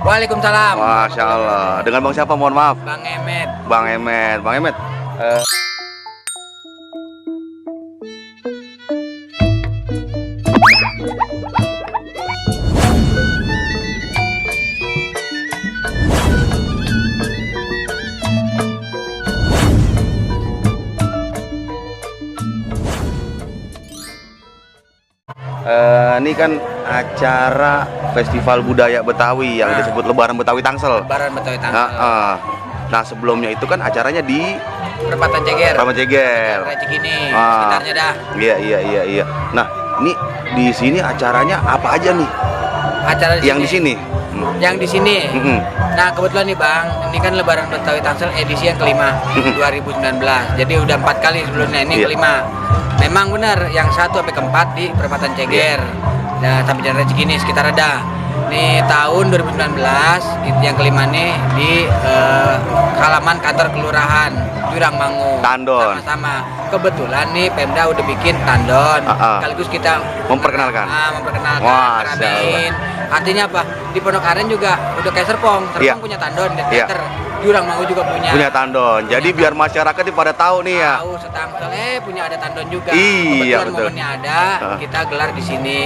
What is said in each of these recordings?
Waalaikumsalam. Masya Allah. Dengan Bang siapa? Mohon maaf. Bang Emet. Bang Emet. Bang Emet. Ini kan acara Festival Budaya Betawi yang disebut Lebaran Betawi Tangsel. Lebaran Betawi Tangsel. Nah, sebelumnya itu kan acaranya di Perempatan Ceger. Perempatan Ceger. Gini, sekitarnya dah. Iya. Nah, ini di sini acaranya apa aja nih? Acara di yang sini. di sini. Yang di sini. Nah, kebetulan nih Bang, ini kan Lebaran Betawi Tangsel edisi yang kelima 2019. Jadi udah 4 kali sebelumnya, ini yang kelima. Memang benar, yang 1 sampai ke-4 di Perempatan Ceger. Nah, sampai Jalan Rezeki sekitar ada. Nih tahun 2019 itu yang kelima nih di halaman kantor kelurahan Jurang Mangu. Tandon. Sama-sama. Kebetulan nih Pemda udah bikin tandon. Sekaligus kita memperkenalkan. Wah, ramein. Artinya apa? Di Pondok Aren juga udah kayak Serpong. Serpong punya tandon di teater. Jurang Mangu juga punya tandon. Jadi biar masyarakat pada tahu nih ya. Tahu Setangsel punya ada tandon juga. Iya, kebetulan betul. momennya ada, kita gelar di sini.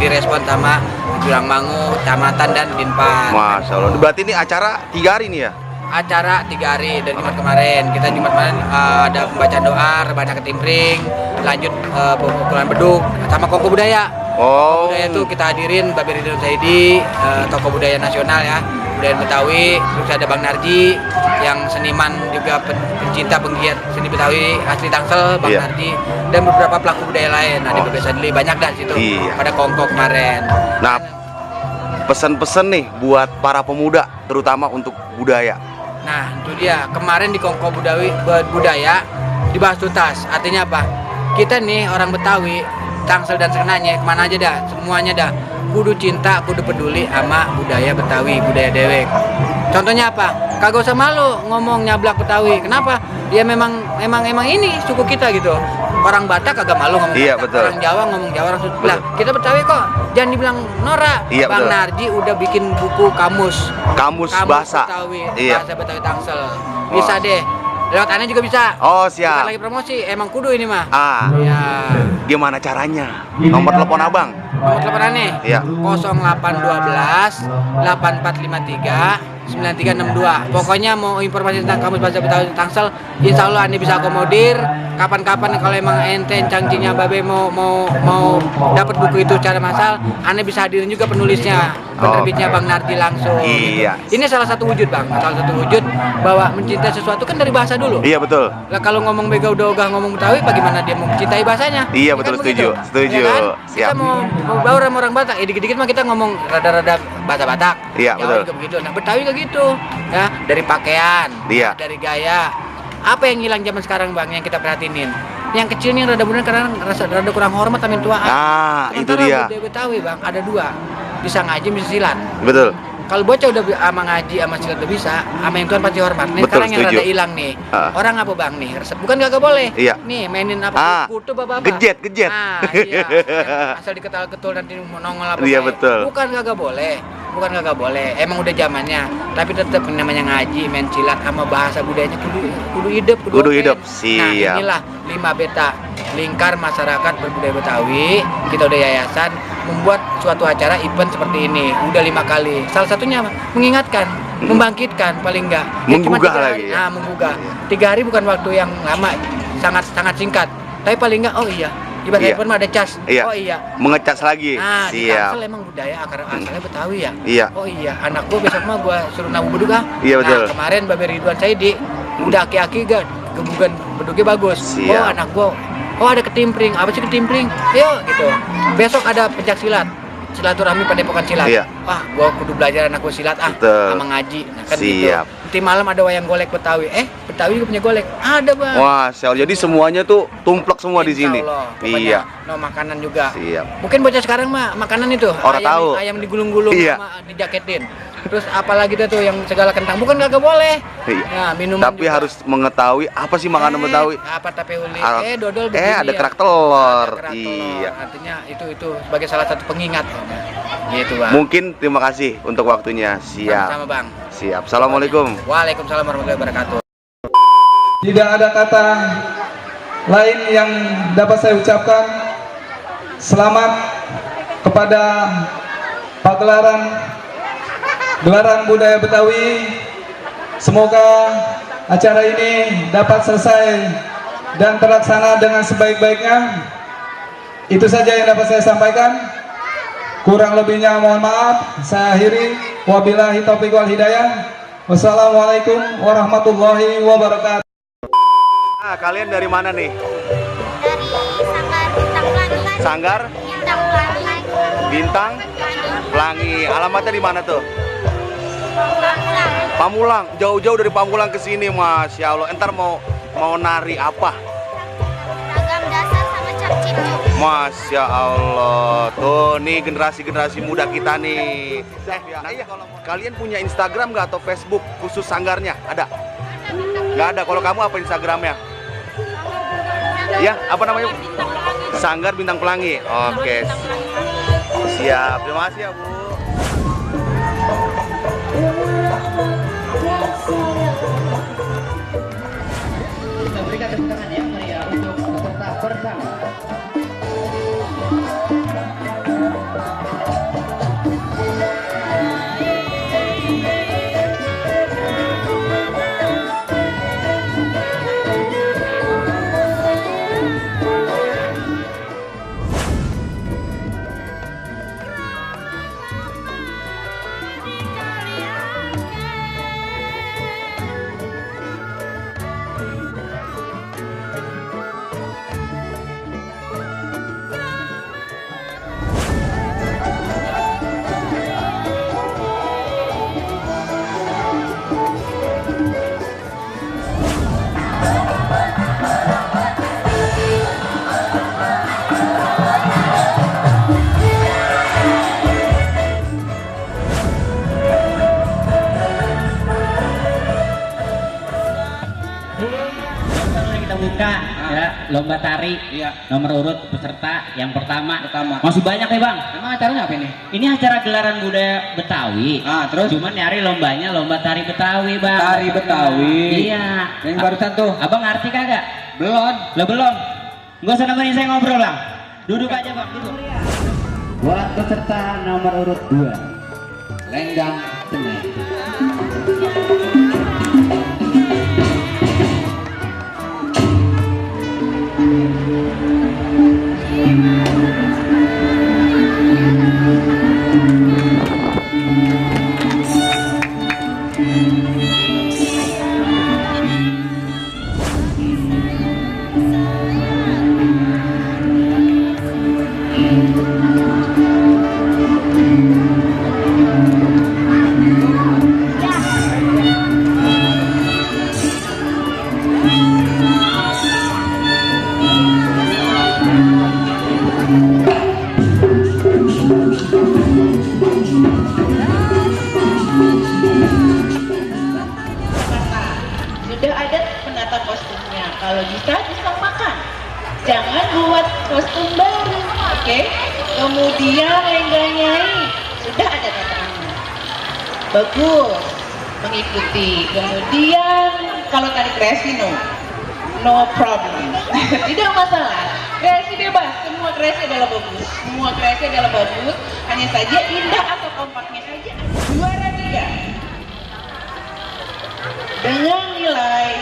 Direspon sama Jurang Mangu, Kecamatan dan Dinpas. Masya Allah. Berarti ini acara 3 hari nih ya? Acara 3 hari dari Jumat kemarin. Kita Jumat kemarin ada pembacaan doa, rebana ketimpring, lanjut pemukulan beduk sama kongko budaya. Kongko budaya itu kita hadirin Babe Ridwan Saidi, tokoh budaya nasional ya, budaya Betawi. Terus ada Bang Narji yang seniman juga pencinta penggiat seni Betawi asli Tangsel, Bang Narji, dan beberapa pelaku budaya lain. Ada Babe Sadli, banyak dah situ. Pada kongko kemarin. Nah, pesan-pesan nih buat para pemuda terutama untuk budaya. Nah, itu dia. Kemarin di Kongko Budaya dibahas tuntas. Artinya apa? Kita nih orang Betawi, Tangsel dan sekenanya, kemana aja dah, semuanya dah. Kudu cinta, kudu peduli sama budaya Betawi, budaya dewek. Contohnya apa? Kagak usah malu ngomong nyablak Betawi. Kenapa? Dia memang ini suku kita gitu. Orang Batak kagak malu ngomong Batak. Betul. Orang Jawa ngomong Jawa, orang Sunda. Lah, kita Betawi kok jangan dibilang norak. Bang Narji udah bikin buku kamus bahasa Betawi, bahasa Betawi Tangsel. Bisa deh. Lewat aneh juga bisa. Oh, siap. Kita lagi promosi, emang kudu ini mah. Ya. Gimana caranya? Nomor telepon Abang. Nomor telepon aneh. 0812 8453 9362. Pokoknya mau informasi tentang kamus bahasa Betawi Tangsel, insya Allah Anda bisa akomodir. Kapan-kapan kalau emang ente cangcingnya Babe mau dapat buku itu secara massal, Anda bisa hadirin juga penulisnya, penerbitnya Bang Narji langsung. Iya. Gitu. Ini salah satu wujud Bang, salah satu wujud bahwa mencintai sesuatu kan dari bahasa dulu. Iya betul. Lah kalau ngomong bega udah ogah ngomong Betawi, bagaimana dia mau mencintai bahasanya? Iya Ya betul, kan setuju. begitu? Setuju. Ya kan? Siap. Kita mau baur sama orang Batak, dikit-dikit mah kita ngomong rada-rada bahasa Batak. Iya, Jawa betul. juga begitu. Nah, Betawi juga gitu. Ya, dari pakaian, dari gaya. Apa yang hilang zaman sekarang Bang yang kita perhatinin? Yang kecil nih rada bener karena rada kurang hormat sama yang tua. Itu dia. Budaya Betawi Bang, ada 2. Bisa ngaji, bisa silat. Betul. Kalau bocah udah sama ngaji sama silat udah bisa, sama yang tuan pasti hormat. Nih Betul, sekarang yang setuju. rada hilang nih. Orang apa Bang nih? Resep bukan kagak boleh. Iya. Nih mainin apa? Kutu apa? Gejet. Nah, iya. Asal diketal-ketul nanti mau nongol apa? Iya betul. Bukan kagak boleh. Emang udah zamannya. Tapi tetap namanya ngaji, main silat sama bahasa budayanya kudu hidup, kudu hidup. Nah, Siap. inilah 5 beta lingkar masyarakat berbudaya Betawi. Kita udah yayasan membuat suatu acara event seperti ini udah 5 kali. Salah satunya mengingatkan, membangkitkan paling enggak. Menggugah lagi. Nah, menggugah. 3 hari bukan waktu yang lama, sangat singkat. Tapi paling enggak, oh iya, ibarat event mah ada cas. Iya. Oh iya. Mengecas lagi. Nah, di Siap. Tangsel emang budaya asalnya Betawi ya. Iya. Oh iya, anak gua besok mah gua suruh nabuh beduk ah. Iya, betul. Nah, kemarin Babe Ridwan Saidi udah aki-aki gak gebugan beduknya bagus. Siap. Oh, anak gua. Oh, ada ketimpring. Apa sih ketimpring? Yuk gitu. Besok ada pencak silat. Silaturahmi Padepokan Silat. Iya. Wah, gua kudu belajar anak gua silat Betul. sama ngaji. Nah, kan Siap. gitu. Nanti malam ada wayang golek Betawi. Betawi juga punya golek. Ada, Bang. Wah, jadi semuanya tuh tumplek semua di sini. Insya Allah. Pokoknya, Iya. no makanan juga. Siap. Mungkin bocah sekarang mah makanan itu Orang tahu. ayam digulung-gulung Iya. sama dijaketin. Terus apalagi tuh yang segala kentang, bukan kagak boleh. Iya. Nah, minuman Tapi juga. harus mengetahui apa sih makanan Betawi. Apa tape uli? Dodol ada begini ya. kerak telur. Ada kerak telur. Iya. Artinya itu sebagai salah satu pengingat. Gitu, Bang. Mungkin terima kasih untuk waktunya. Siap. Sama Bang. Siap. Assalamualaikum. Waalaikumsalam warahmatullahi wabarakatuh. Tidak ada kata lain yang dapat saya ucapkan. Selamat kepada gelaran budaya Betawi. Semoga acara ini dapat selesai dan terlaksana dengan sebaik-baiknya. Itu saja yang dapat saya sampaikan. Kurang lebihnya mohon maaf. Saya akhiri. Wabillahi taufiq wal hidayah. Wassalamualaikum warahmatullahi wabarakatuh. Kalian dari mana nih? Dari Sanggar Bintang Pelangi. Sanggar Bintang Pelangi. Alamatnya di mana tuh? Pamulang. Jauh-jauh dari Pamulang ke sini, Masya Allah. Entar mau nari apa? Ragam dasar sama capcip. Masya Allah. Tuh nih generasi muda kita nih. Kalian punya Instagram nggak atau Facebook khusus Sanggarnya? Ada? Nggak ada. Kalau kamu apa Instagramnya? Ya, apa namanya? Sanggar Bintang Pelangi. Oke. Siap. Terima kasih ya, Bu. Kita berikan tepuk tangan yang meriah untuk peserta pertama. Buka ya lomba tari nomor urut peserta yang pertama masih banyak ya Bang. Emang acaranya apa ini? Ini acara gelaran budaya Betawi. Terus? Cuman nyari lombanya lomba tari Betawi Bang. Tari Betawi. Iya. Yang barusan tuh. Abang ngerti kagak? Belum. Lo belum? Gak usah nemenin saya ngobrol Bang. Duduk aja Bang. Duduk. Buat peserta nomor urut 2 Lenggang Tenai. Sudah ada penata kostumnya. Kalau bisa makan. Jangan buat kostum baru, oke? Kemudian lengganyai sudah ada tataannya. Bagus, mengikuti. Kemudian kalau tadi kreasi no problem. Tidak masalah. Kreasi bebas, semua kreasi adalah bagus. Semua kreasi adalah bagus. Hanya saja indah atau kompaknya saja. Juara 3 dengan nilai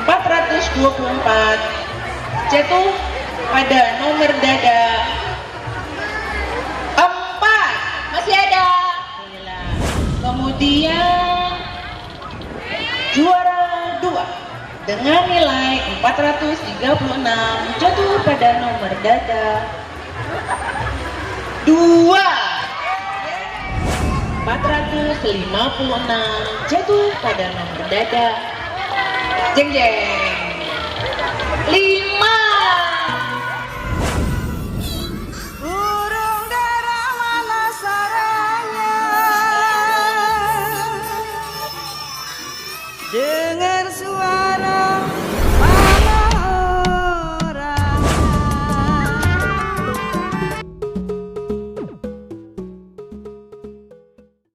424 jatuh pada nomor dada 4. Masih ada. Kemudian juara 2 dengan nilai 436 jatuh pada nomor dada 2. 456 jatuh pada nomor dada jeng jeng 5.